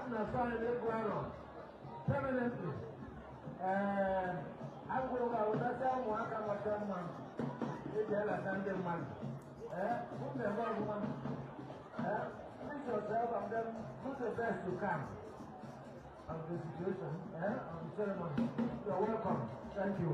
A na sign Egwu Arọ permanently. Ee, agwụrụ ga-awụtasị ụmụaka maka mma eji eleta ndị mmadụ. Ee, unu eme ọfụma. Ee, please yourself and then do the best you can of the situation, of the ceremony. You're welcome. Thank you.